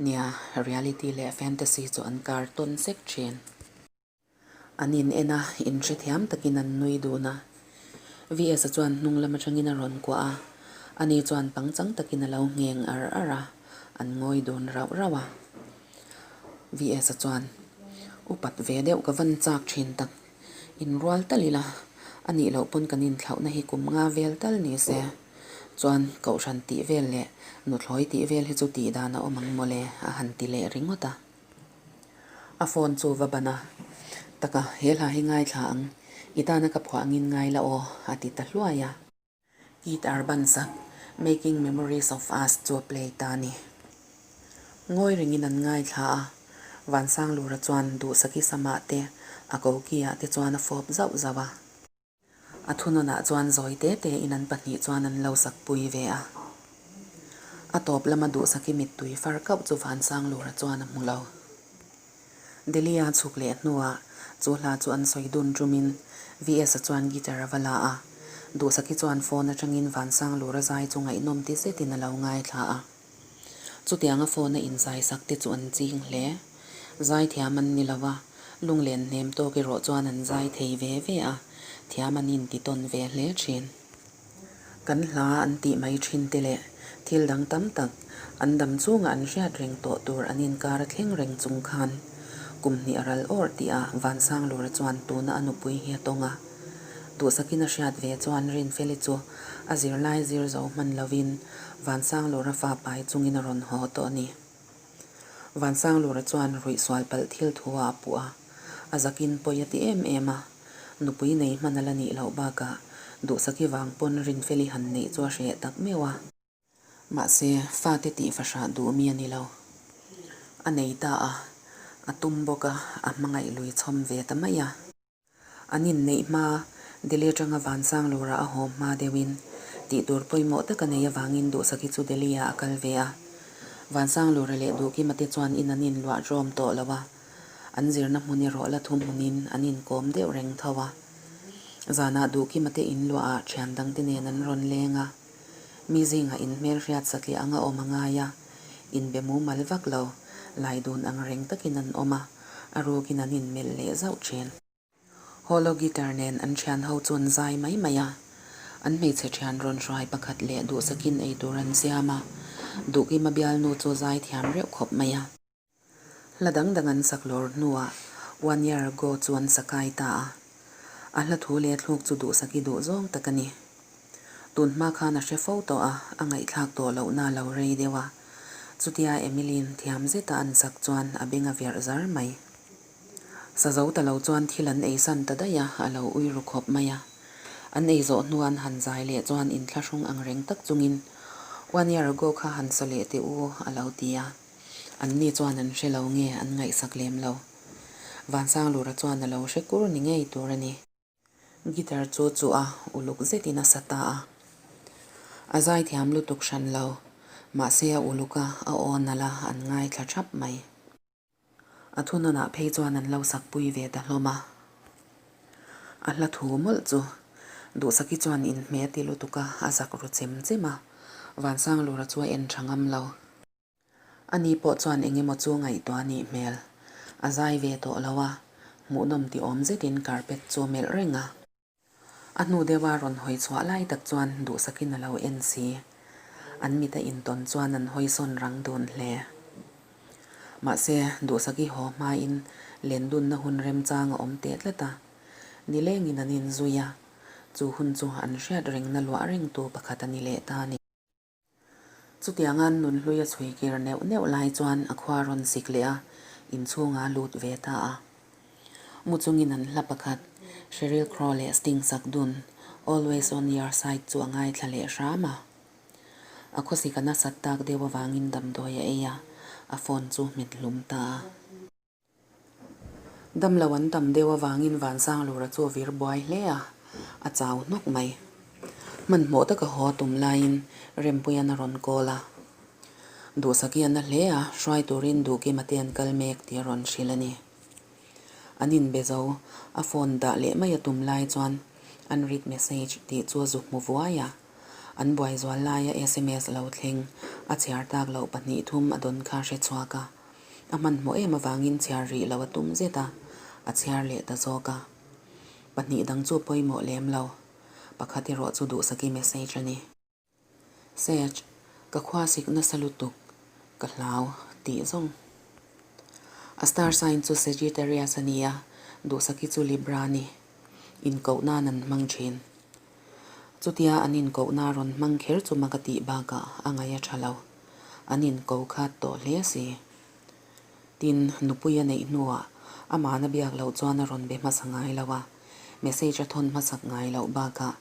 Nia, reality leh fantasy chu an kar tawn sek thin. An in en a, inhrethiam takin an nui dun a. VS-a chuan hnung lam atangin a rawn kuah a, ani chuan pangchang takin a lo ngheng ar ar a, an ngawi dun rauh rauh a. VS-a chuan, Upat ve deuh ka van chak thin tak. Inrual tal ila, a nih loh pawn kan inthlauhna hi kum nga vel tal ni se. Chuan Kohhran tih vel leh nuthlawi tih vel hi chu tih dan a awm ang mawle a han ti leh ringawt a. A phone chu va ban a, Taka, he hla hi ngaithla ang, i tana ka phuah angin ngai la aw, a ti ta hluai a. Keith Urban sak Making Memories of Us chu a play ta a ni. Ngawi ringin an ngaithla a, Vansanglura chuan Duhsaki samah te, a koki-ah te chuan a fawp zauh zauh a. A thunawnah chuan zawi te tein an pahnih chuan an lo sakpui ve a. A tawp lama Duhsaki mittui far kauh chu Vansanglura chuan a hmu lo. Delhi-a chhuk leh hnuah chu hla chu an sawi dun ṭumin VS-a chuan guitar a va la a, Duhsaki chuan phone aṭangin Vansanglura zai chu ngaihnawm ti zetin a lo ngaithla a. Chutianga phone-a inzai sak te chu an ching hle. Zai thiam an ni lo va, lunglen hnem tawk erawh chuan an zai thei ve ve a, thiam an inti tawn ve hle ṭhin. Kan hla an tih mai thin te leh thil dang tam tak an dam chungah an hriat reng tawh tur an inkar a thleng reng chung khan. Kum hnih a ral awrh tih ah Vansanglura chuan tuna a nupui hi a tawng a. Duhsakin a hriat ve chuan Rinfeli chu a zirlai zir zo hman lovin Vansanglura fa pai chungin a rawn haw tawh a ni. Vansanglura chuan ruih sual palh thil thu ah a puh a, a zakin pawi a ti em em a. Nupui nei hman a la nih loh bakah Duhsaki vang pawn Rinfeli han neih chu a hreh tak meuh a. Mahse, fate tih fahrah duh mi a ni lo. A nei ta a, a tum bawk a, a hmangaih lui chhawm ve ta mai a. An inneih hma, Delhi atanga Vansanglura a haw hma deuhin, tih tur pawimawh tak a nei avangin Duhsaki chu Delhi-ah a kal ve a. Vansanglura leh Duhkima te chuan in an inluah rawm tawh lo a, an zirna hmun erawh la thu hmunin an inkawm deuh reng tho a. Zanah Duhkima te inluahah thian dangte nen an rawn leng a. Mi zingah inhmelhriat satliah anga awm a ngai a, inbe mumal vak lo, lai dun ang reng takin an awm a, a rukin an inmelh leh zauh thin. Holo guitar nen an thian ho chu an zai mai mai a, an hmeichhe thian rawn hruai pakhat leh duhsakin eitur an siam a, Duhkima bialnu chu zai thiam reuh khawp mai a. Hla dang dang an sak lawr hnuah One Year Ago chu an sa kai ta a. A hla thu leh thluk chu duhsaki duh zawng tak a ni. Tun hma khan a hre fo tawh a, a ngaihthlak tawh lohna a lo rei deuh a. Chutia Emily-in thiam zeta an sak chuan a beng a verh zar mai. Sa zo ta lo chuan thil an eisan ta daih a, a lo ui ru khawp mai a. An ei zawh hnuan han zai leh chuan inthlahrung ang reng tak chungin One Year Ago kha han sa leh teh u a lo ti a. Anni chuan an hre lo nge an ngaihsak lem lo. Vansanglura chuan a lo hre kur ni ngei tur a ni. Guitar chu chu a uluk zetin a sa ta a. A zaithiam lutuk hran lo, mahse a uluk a, a aw nalh a, an ngaithla thap mai. A thunawnah phei chuan an lo sakpui ve ta hlawm a. A hla thu mawlh chu Duhsaki chuan inhmeh a ti lutuk a, a zak ru chem chem a. Vansanglura chu a en tha ngam lo. Ani pawh chuan eng emaw chu ngaihtuah a nih hmel. A zai ve tawh lo a, hmuhnawm ti awm zetin carpet chu a melh reng a. A hnu deuha rawn hawi chhuah lai tak chuan duhsakin a lo en si. An mit a intawn chuan an hawi sawn rang dun hle. Mahse, duhsaki haw hmain lendunna hun remchang a awm teh tlat a. Nilengin an inzui a, chu hun chu an hriat rengna luah rengtu pakhat a ni leh ta a ni. Chutianga'n nunhlui a chhui kir neuh neuh lai chuan a khua rawn sik leh a, inchhungah a lut ve ta a. Mu chungin an hla pakhat, Sheryl Crow leh Sting sak dun, Always on Your Side chu a ngaithla leh hram a. A khawsik a nasat tak deuh avangin damdawi a ei a, a phone chu hmet hlum ta a. Damlo an tam deuh avangin Vansanglura chu a vir buai hle a, a chau hnawk mai. Hmanhmawh taka haw tum laiin Rempuian a rawn kawl a. Duhsaki a na hle a, hruai turin Duhkima te an kal mek tih a rawn hrilh a ni. An inbe zo, a phone dah leh mai a tum lai chuan an read message tih chu a zu hmu vuai a. An buai zual laia sms lo thleng, a chhiar tak loh 2 3 a dawn kha hre chhuak a. A hmanhmawh em avangin chhiar rih lo a tum zet a, a chhiar leh ta zawk a. Pahnih dang chu pawimawh lem lo. Pakhat erawh chu duhsaki message a ni. Sage, ka khua sik nasa lutuk, ka hlau tih zawng. A star sign chu Sagittarius a ni a, duhsaki chu Libra a ni. Inkoh nan an hmang thin. Chutia an inkohna rawn hmang kher chu mak a tih bakah a ngaih a tha lo. An inko khat tawh hle si. Tin, nupui a neih hnuah amahna biak loh chuan a rawn be hmasa ngai lo a, message a thawn hmasak ngai loh bakah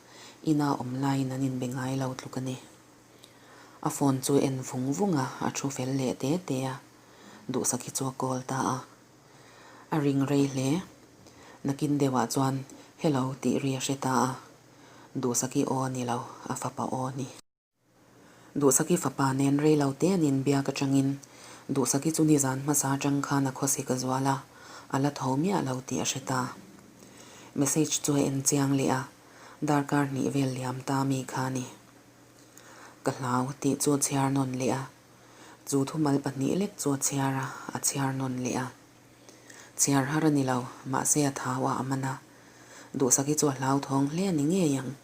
ina awm laiin an inbe ngai lo tluk a ni. A phone chu en vung vung a, a thu fel leh te te a, Duhsaki chu a call ta a. A ring rei hle. Nakin deuhah chuan Hello tih ri a hre ta a, Duhsaki aw a ni lo, a fapa aw a ni. Duhsaki fapa nen rei lo te an inbiak atangin Duhsaki chu nizan hmasa atang khan a khawsik a zual a, a la tho miah lo tih a hre ta. Message chu a en chiang leh a, darkar hnih vel liam ta mi kha a ni. Ka hlau tih chu a chhiar nawn leh a, Chu thumal pahnih lek chu a chhiar a, a chhiar nawn leh a. Chhiar har a ni lo, mahse a thau a a man a. Duhsaki chu a hlauthawng hle a ni ngei ang.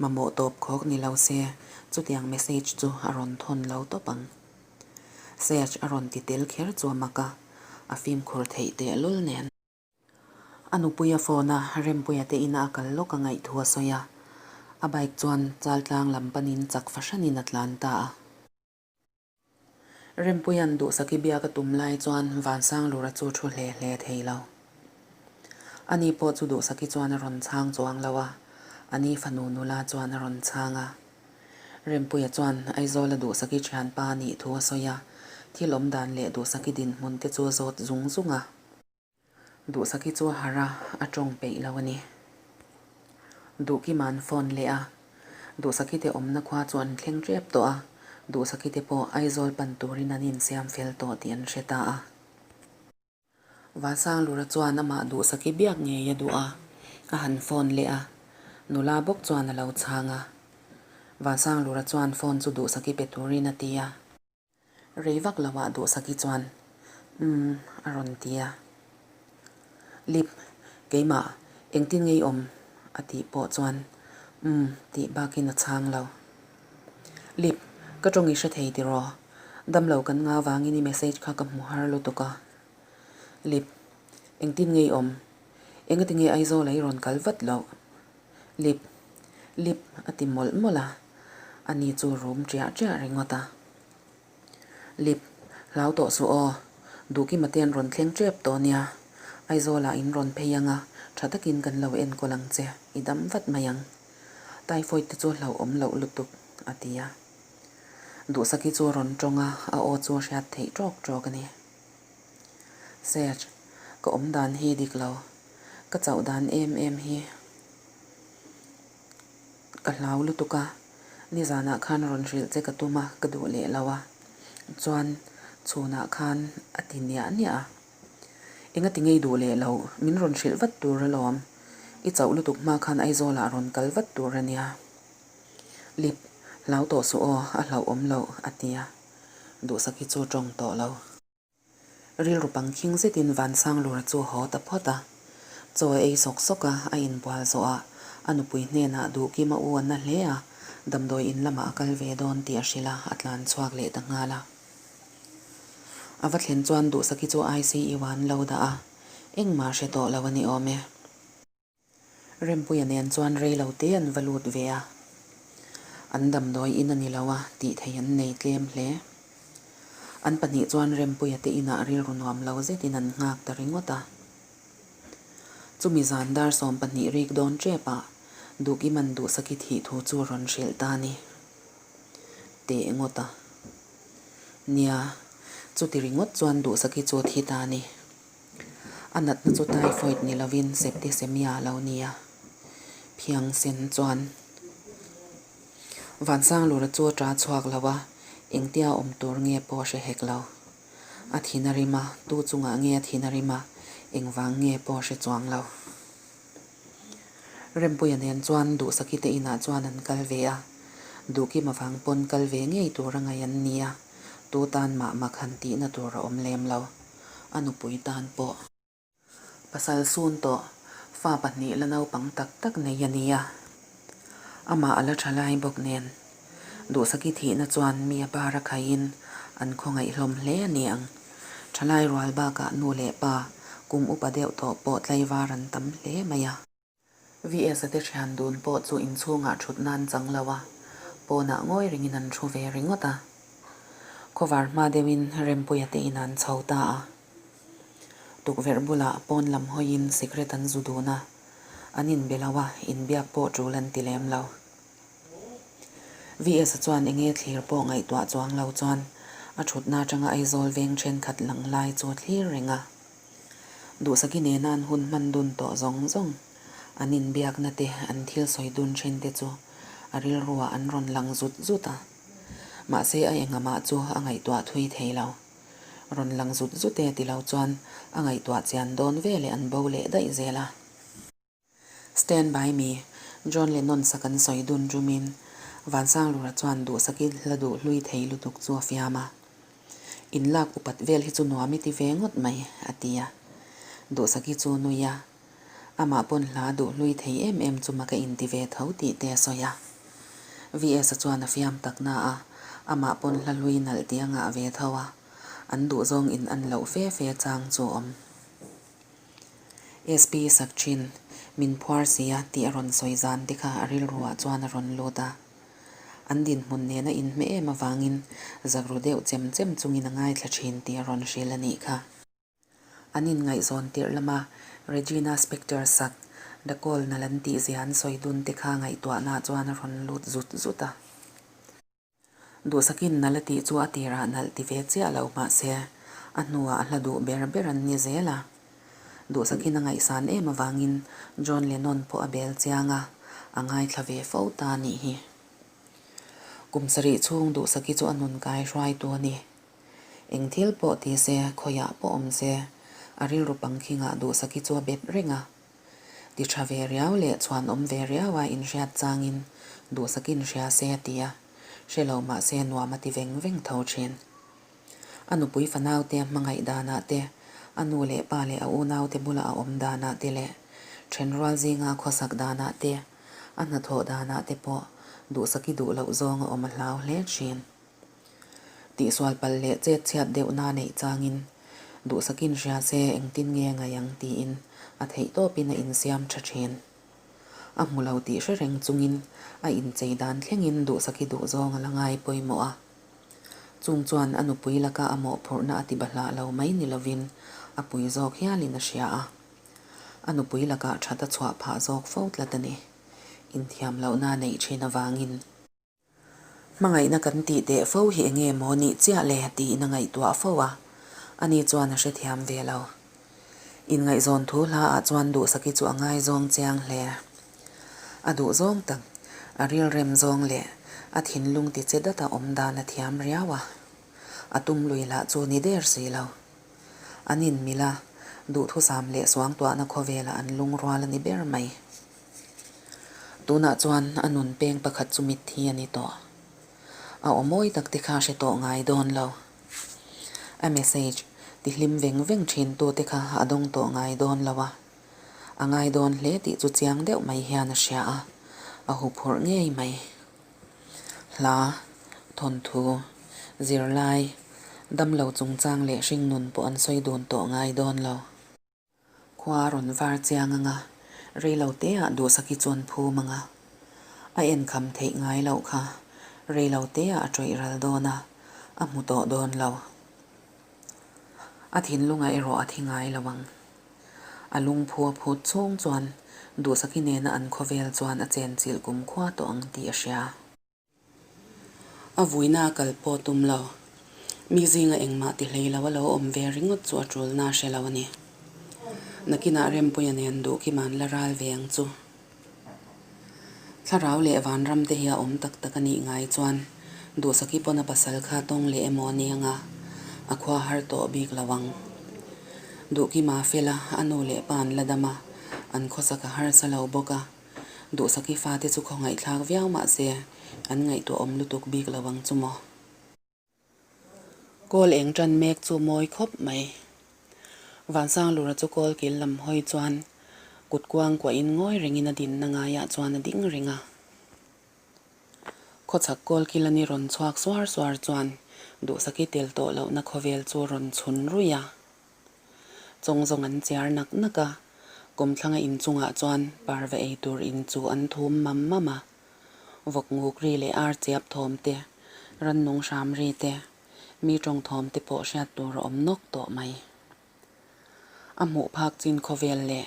Mamawh tawp khawk ni lo se, chutiang message chu a rawn thawn lo tawp ang. Sage a rawn ti tel kher chu a mak a. A fimkhur theih tehlul nen. A nupuia phone a Rempuia te ina a kal lawk a ngaih thu a sawi a, a bike chuan Chaltlang lam panin chak fahranin a tlan ta a. Rempuia'n Duhsaki biak a tum lai chuan Vansanglura chu thu hle hle thei lo. Ani pawh chu Duhsaki chuan a rawn chhang chuang lo a, ani fanu nula chuan a rawn chhang a. Rempuia chuan Aizawla Duhsaki thianpa a nih thu a sawi a, thil awm dan leh Duhsaki dinhmun te chu a zawt zung zung a. Duhsaki chu a harh a, a tawng peih lo a ni. Duhkima'n phone leh a, Duhsaki te awmna khua chu an thleng tep tawh a, Duhsaki te pawh Aizawl pan turin an insiam fel tawh tih an hre ta a. Vansanglura chuan amah Duhsaki biak ngei a duh a, a han phone leh a, nula bawk chuan a lo chhang a. Vansanglura chuan phone chu Duhsaki pe turin a ti a. Rei vak lo ah Duhsaki chuan, Umm, a rawn ti a. Lip, keimah, engtin nge i awm? a tih pawh chuan, Umm, tih bakin a chhang lo. Lip, ka tawng i hre thei tiraw? Damlo kan nga vangin i message kha ka hmu har lutuk a. Lip, engtin nge i awm? Engati nge Aizawl ah i rawn kal vat loh? Lip, lip a ti mawlh mawlh a, ani chu rum ṭiah ṭiah ringawt a. Lip, hlau tawh suh aw, Duhkima te an rawn thleng ṭep tawh nia, Aizawlah in rawn phei ang a, ṭha takin kan lo enkawl ang che, i dam vat mai ang. Typhoid te chu hlauhawm loh lutuk, a ti a. Duhsaki chu a rawn ṭawng a, a aw chu a hriat theih ṭawk ṭawk a ni. Serge, ka awm dan hi dik lo. Ka chauh dan em em hi ka hlau lutuk a, nizanah khan rawn hrilh che ka tum a, ka duh leh lo a. Chuan chhunah khan a ti niah niah a. Engati ngei duh leh lo, min rawn hrilh vat tur alawm. I chauh lutuk hma khan Aizawlah rawn kal vat tur a nia. Lip, hlau tawh suh aw, a hlauhawm loh, a ti a. Duhsaki chu tawng tawh lo. Rilru pangkhing zetin Vansanglura chu haw ta phawt a. Chaw a ei sawk sawk a, a inbual zawh a, a nupui hnenah Duhkima u a na hle a, damdawi in lamah a kal ve dawn tih a hrilh a, a tlan chhuak leh ta nghal a. A va thlen chuan Duhsaki chu ICU ah an lo dah a, engmah hre tawh lo a ni awm e. Rempuia nen chuan rei lo te an va lut ve a, an damdawi in a ni lo a tih thei an nei tlem hle. An pahnih chuan Rempuia te inah rilru nuam lo zetin an nghak ta ringawt a. Chumi zan dar 12 rik dawn tep ah Duhkima'n Duhsaki thih thu chu rawn hrilh ta a ni. Teh ngawt a. Nia, chuti ringawt chuan Duhsaki chu a thi ta a ni. A natna chu typhoid ni lovin septicemia a lo ni a, phiang sen chuan Vansanglura chu a ṭa chhuak lo a, engtia awm tur nge pawh a hre hek lo. A thin a rim a, tu chungah nge a thin a rim a, engvang nge pawh a hre chuang lo. Rempuia nen chuan Duhsaki te inah chuan an kal ve a, Duhkima vang pawn kal ve ngei tur a ngaih an ni a, tu tan mah mak han tihna tur a awm lem lo. a nupui tan pawh. Pasal sun tawh fa pahnih la naupang tak tak nei a nia. Amah a la tha lai bawk nen Duhsaki thihna chuan mi a bar a khaihin an khawngaih hlawm hle a ni ang. Thalai rual bakah nu leh pa kum upa deuh tawh pawh tlaivar an tam hle mai a. VS-a te thian dun pawh chu inchhungah thut nan chang lo a, pawnah ngawi ringin an thu ve ringawt a. Khawvar hma deuhin Rempuia te in an chho ta a. Tukverh bulah pawn lam hawiin sikret an zu dun a, an inbe lo a, inbiak pawh tul an ti lem lo. VS-a chuan enge thlir pawh ngaihtuah chuang lo chuan a thutna atanga Aizawl veng thenkhat lang lai chu a thlir reng a. Duhsaki nena an hun hman dun tawh zawng zawng, an inbiakna te, an thil sawi dun thin te chu a rilruah an rawn lang zut zut a. Mahse a engamah chu a ngaihtuah thui thei lo. Rawn lang zut zut e ti lo chuan a ngaihtuah chian dawn veleh an bo leh daih zel a. Stand by me, John Lennon sak an sawi dun rumin Vansanglura chuan duhsakin hla duh hlui thei lutuk chu a fiam a. In lak upat vel hi chu nuam i ti ve ngawt mai, a ti a. Duhsaki chu nui a, amah pawn hla duh hlui thei em em chu maka inti ve tho tih te a sawi a. VS-a chuan a fiam tak na a, amah pawn hla hlui nalh ti a ngah ve tho a. An duhzawng in an loh fe fe chang chu awm. SP sak thin, min phuar si a tih a rawn sawi zan te kha a rilruah chuan a rawn lut a. An dinhmun nena inhmeh em avangin zakru deuh chem chem chungin a ngaithla thin tih a rawn hrilh a nih kha. An inngaihzawn tirh lama Regina Spektor sak The Call nalh an tihzia an sawi dun te kha ngaihtuahna chuan a rawn lut zut zut a. Duhsakin nalh a tih chu a tirah nalh ti ve chiah lo mahse a hnuah a hla duh ber ber an ni zel a. Duhsakin a ngaihsan em avangin John Lennon pawh a bel chiang a, a ngaithla ve fo ta a nih hi. Kum sarih chhung Duhsaki chu a nun kai hruaitu a ni. Eng thil pawh ti se, khawiah pawh awm se, a rilru pangkhingah Duhsaki chu a bet reng a. Ti tha ve riau leh chhuan awm ve riau a inhriat changin Duhsakin hria se a ti a, hre lo mah se nuam a ti veng veng tho thin. A nupui fanaute a hmangaih danah te, a nu leh pa leh a unaute bula a awm danah te leh thenrual zinga khawsak danah te, a hnathawh danah te pawh Duhsaki duh loh zawng a awm a hlau hle thin. Tihsual palh leh chet chhiat deuhna neih changin duhsakin hria se engtin nge ngaih ang tiin a theih tawpin a insiam tha thin. A hmu lo tih hre reng chungin a inchei dan thlengin duhsaki duhzawng a la ngai pawimawh a. Chung chuan a nupui laka a mawhphurhna a ti bahlah lo mai ni lovin a pui zawk hialin a hria a. A nupui lakah that a chhuah phah zawk fo tlat a ni. Inthiam lohna neih thin avangin. Hmangaihna kan tih teh fo hi enge maw nih chiah le tiin a ngaihtuah fo a, ani chuan a hrethiam ve lo. Inngaihzawn thu hla ah chuan Duhsaki chu a ngaizawng chiang hle. A duhzawng tak, a rilrem zawng leh a thinlung ti che data awm dan a thiam riau a. A tum lui lah chu ni der si lo. An inmil a, duhthusam leh suangtuahna khawvelah an lungrual a ni ber mai. Tunah chuan a nun peng pakhat chu mitthi a ni tawh. A aw mawi tak te kha hre tawh ngai dawn lo. A message ti hlim veng veng thin tu te kha a dawng tawh ngai dawn lo a. A ngai dawn hle tih chu chiang deuh mai hian a hria a, a huphurh ngei mai. Hla, thawnthu, zirlai, damlo chungchang leh hringnun pawh an sawi dun tawh ngai dawn lo. Khua a rawn var chiang ang a, reilo teah Duhsaki chuan phum ang a. A enkham theih ngai loh kha reilo teah a tawih ral dawn a, a hmu tawh dawn lo. A thinlungah erawh a thi ngai lo ang. A lungphu a phut chhung chuan Duhsaki nena an khawvel chuan a chenchilh kumkhua tawh ang tih a hria. A vuina a kal pawh tum lo. Mi zinga engmah ti hlei lo a lo awm ve ringawt chu a tulna a hre lo a ni. Nakinah Rempuia nen duh kim an la ral ve ang chu. Thlarau leh vanram te hi a awm tak tak a nih ngai chuan Duhsaki pawn a pasal kha tawng leh emaw a ni anga a khua har tawh bik lo ang. Duhkima fela a nu leh pa an la dam a, an khawsak a harsa lo bawk a. Duhsaki fate chu khawngaihthlak viau mah se an ngaihtuah awm lutuk bik lo ang chu maw. Kawl eng tan mek chu mawi khawp mai. Vansanglura chu kawl kil lam hawi chuan kut kuang kuahin ngawi rengin a dinna ngaiah chuan a ding reng a. Khawchhak kawl kil a ni rawn chhuak suar suar chuan Duhsaki tel tawh lohna khawvel chu rawn chhun ruih a. Chawng zawng an chiar nak nak a, kawmthlanga inchungah chuan parva ei tur in chu an thum mam mam a. Vawk nguk ri leh ar chiap thawm te, rannung hram ri te, mi tawng thawm te pawh hriat tur a awm nawk tawh mai. A hmuh phak chin khawvel leh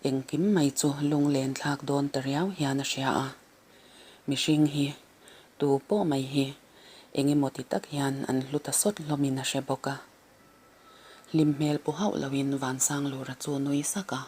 engkim mai chu lunglen thlak dawn ta riau hian a hria a. Mihring hi, tu pawh mai hi, eng emaw ti tak hian an hlu ta sawt hlawmin a hre bawk a. Hlim hmel pu hauh loin Vansanglura chu nui sak a.